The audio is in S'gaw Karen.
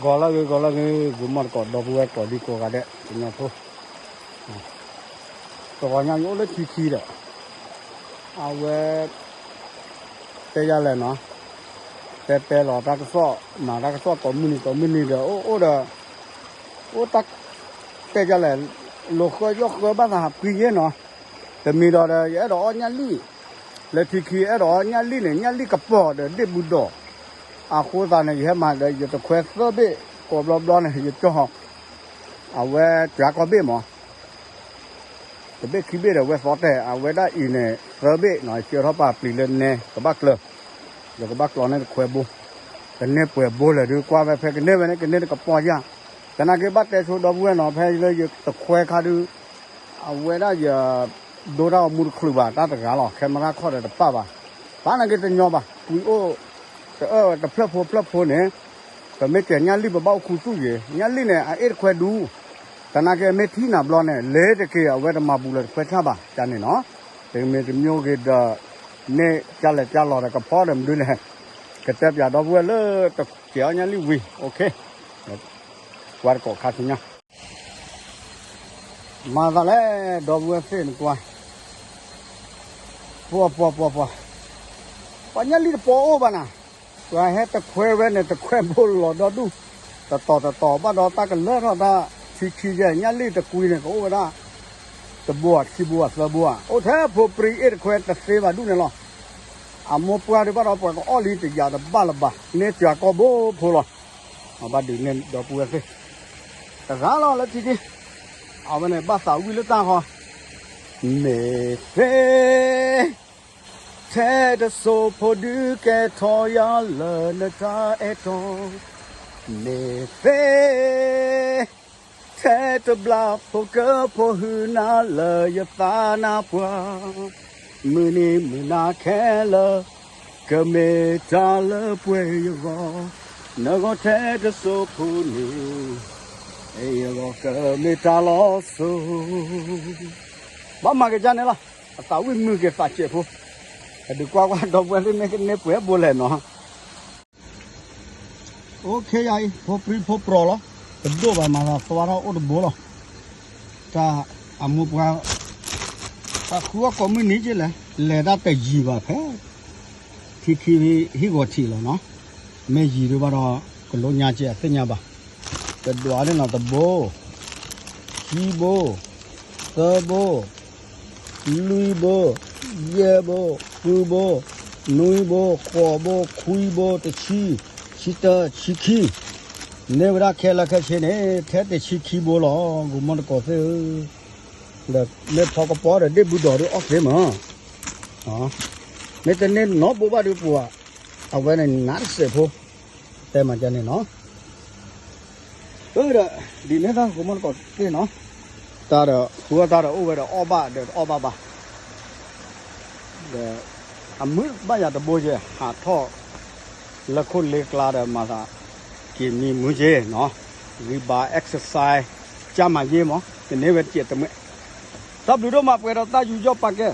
ဂီၤလၢဂ့ၤ ဂီၤလၢဂ့ၤ ဂီၤမီၢ်တကိး ဒီပုၢ်ဝဲၢ်ကိးဒံကိးဂၤဒဲး ကညီဖိ တဂီၤညါယအိၣ်လၢထံခံဒီး အဝဲ တဲယၤလဲၣ်နီၤ တဲတဲလီၤတၢ်ကစီၣ် မၤတၢ်ကစီၣ်ကိးမုၢ်နံၤကိးမုၢ်နံၤဒီး အိၣ်အိၣ်ဒီး အိၣ်တၢ် တဲယၤလဲၣ် လီၤဃၢယီၢ်ဃၢဘၣ်သးဟးပှံၤယဲနီၤ တမံၤဒီးဒီး ယအဲၣ်ဒိးအီၣ်ညၣ်လံၣ် လၢထံခံအဲၣ်ဒိးအီၣ်ညၣ်လံၣ်န့ၣ် ညၣ်လံၣ်ကပီၤဒီးဒ့ၣ်ဘူးဒီး အဃိသတးန့ၣ် ယဟဲမၤဒီး ယတခွဲသၢဘ့ၣ် ကိးဘျီဘျီန့ၣ် ယကၠီ အဝဲကၠးကီဘ့ၣ်မး တဘ့ၣ်ခံဘ့ၣ်ဒီး ဝဲသီတဲာ် အဝဲဒၣ်အံၤန့ၣ် သၢဘ့ၣ်နီၤ ယဆှၢထီၣ်ပာ်ပျံၤလၢနဲ ကဘၣ်ကျၢၤ ယကဘၣ်ကျီန့ၢ်တခွဲဘိ ကန့ၢ်ပှဲၤဘိလဲၣ်ဒုး ကွၢ်ဝဲဖဲကန့ၢ်ဝဲန့ၣ် ကန့ၢ်တကပီၤယၢ် သနာ်က့ဘၣ်တဲဆိဒီပုၢ်ဝဲၢ်နီၤ ဖဲလၢယတခွဲခါဒုး အဝဲဒၣ်ယ ဒိတၢ်ဂီၤမူတချုးဘၣ် တၢ်တဂၤလီၤ camera ခီၣ်ဒီးတပာ်ဘၣ် သနာ်က့တညီဘၣ် ကွံာ်အိၣ် တအၢၣ်တဖျၢၣ်ဖိဖျၢၣ်ဖိန့ၣ် ပမ့ၢ်ကဲညၣ်လံၣ် ပဘၣ်အိၣ်ခူသူၣ်ယံၤ ညၣ်လံၣ်န့ၣ် အအ့ၣ်တခွဲဒူ သနာ်က့မ့ၢ်ထံၣ်နၤဘျီန့ၣ် လဲၤတက့ၤ အဝဲတမၤဘူးလၢတခွဲဆၣ်ဘၣ် ကန့ၣ်နီၤ တမ့ၢ်တမျိုးဂ့ၤဒီး န့ၢ်ကၢ်လဲၤကၢ်လီၤဒီးကဖီဒီးမနုၤလဲၣ် ကတဲပၠးဒီပုၢ်ဝဲၢ်လၢတကဲအီၣ်ညၣ်လံၣ်ဝံၤ okay ကွၢ်တကိးခါဆူညါ မၤသးလဲၣ် ဒီပုၢ်ဝဲၢ်သ့ၣ်နကွၢ် ပှၤပှၤပှၤပှၤ ပှၤညၣ်လံၣ်တပီၤအိၣ်ဘၣ်နၤ ပှၤဟဲတခွဲဝဲန့ၣ် တခွဲဘိလီၤဒီဒူၣ် တတီၤတတီၤဘၣ်ဒီးတၢ်ကလၢထီၣ်တၢ် ထံခံယဲၢ် ညၣ်လံၣ်တကွံန့ၣ် ကအိၣ်ဝဲဒၣ် တဘိခံဘိသၢဘိဧါ အိၣ်ထဲဖိပြံအ့ၣ်တခွဲတသ့ဘၣ်ဒူၣ်န့ၣ်လီၤ အမိၢ်ပှၢ်ဒုးဘၣ်ဒီးပှၤကအီၣ်လံတယာ်တဘၣ်လၢၤဘၣ် န့ၢ်စှၤကီၢ်ဘိဖိလီၤ အဘၣ်ဒုးန့ၢ်ဒီပုၢ်ဝဲၢ်သ့ၣ် တဂၤလီၤလၢထံခံ အဝဲန့ၣ်ဘၣ်သးဝံၣ်လၢတၢ်ဃီ မ့ၢ်သ့ ထဲတစိၢ်ဖိဒုးကဲထီၣ်ယၤလၢနတၢ်အဲၣ်တီ မ့ၢ်သ့ ထဲတဘျီဖိကဖိဟုနၤလၢယသးနါပှၢ် မုၢ်နံၤမုၢ်နၤခဲလၢာ် ကမ့ၢ်တၢ်လၢပှဲၤယဂီၢ် နဂီၢ်ထဲတစိၢ်ဖိန့ၣ် ယဂီၢ်ကမ့ၢ်တၢ်လီၤစိၤ ဘၣ်မၤက့ၤကန့ၣ်လီၤ အသးဝံၣ်မုာ်က့ၤသးစဲးဖိ အဒုးကွၢ်ကွၢ်ဒီပုၢ်ဝဲၢ်သ့ၣ်မ့ၢ်ကန့ၢ်ပှဲၤဘိလဲၣ်နီၤ အိၣ်ခ့ယၤအံၤ ဖိပြံဖိပြီၤလီၤ တဒိၣ်ဘၣ်မၤသးသွါထီၣ်အိၣ်တဘိလီၤ တၢ်အမိၢ်ပှၢ် တၢ်ဃုအီၣ်ကိးမုၢ်နံၤက့လဲၣ် လဲၤတၢ်တယံၤဘၣ်ဖဲ ထံခံဟံၣ်ဂီၤထံးလီၤနီၤ မ့ၢ်ယံၤဒုးဘၣ်ဒီး ကလိညါက့အသ့ၣ်ညါဘၣ် ကဒွးန့ၣ်နီၤတဘိ ခံဘိ သၢဘိ လွံၢ်ဘိ ယဲၢ်ဘိ ဃုဘိ နွံဘိ ဃိးဘိ ခွံဘိ တဆံ ဆံတၢ ဆံခံ န့ၢ်ဝဲဒၣ်ခဲလၢာ်ခဲဆ့န့ၣ် ထဲတဆံခံဘိလီၤ ဂီၤမီၢ်တကိးသ့ၣ်ဧၢ ဒီးမ့ၢ်ဖီကပီၤဒီးဒ့ၣ်ဘူးဒီးဒုးအီၣ်သ့မး မ့ၢ်တန့ၢ်နီတဘိဘၣ်ဒုးပှၤ အဝဲန့ၣ်နးတစဲးဖိ တဲမၤကန့ၣ်နီၤ အၢဒီး ဒ်န့ၣ်တၢ်ဂီၤမီၢ်တကိးသ့ၣ်နီၤ တၢ်ဒီးဃုအီၣ်တၢ်ဒီးအိၣ်ဝဲဒီးအီၣ်ဘၣ်ဒီးတအီၣ်ဘၣ်ဘၣ် ဒီး အမုာ်ဘၣ်ယၤတဘိယဲ ဟးထီၣ် လၢခိၣ်လ့ကျါဒီးမၤသး က့ၤမံမုာ်က့နီၤ ဂံၢ်ဘါ exercise ကၢ်မၤယ့မး ကန့ၢ်ဝဲတစဲးတမှဲ တၢ်ဘျုးဒိၣ်မးပှဲၤဒီးတၢ်ယူးယီၣ်ပာ်ကဲ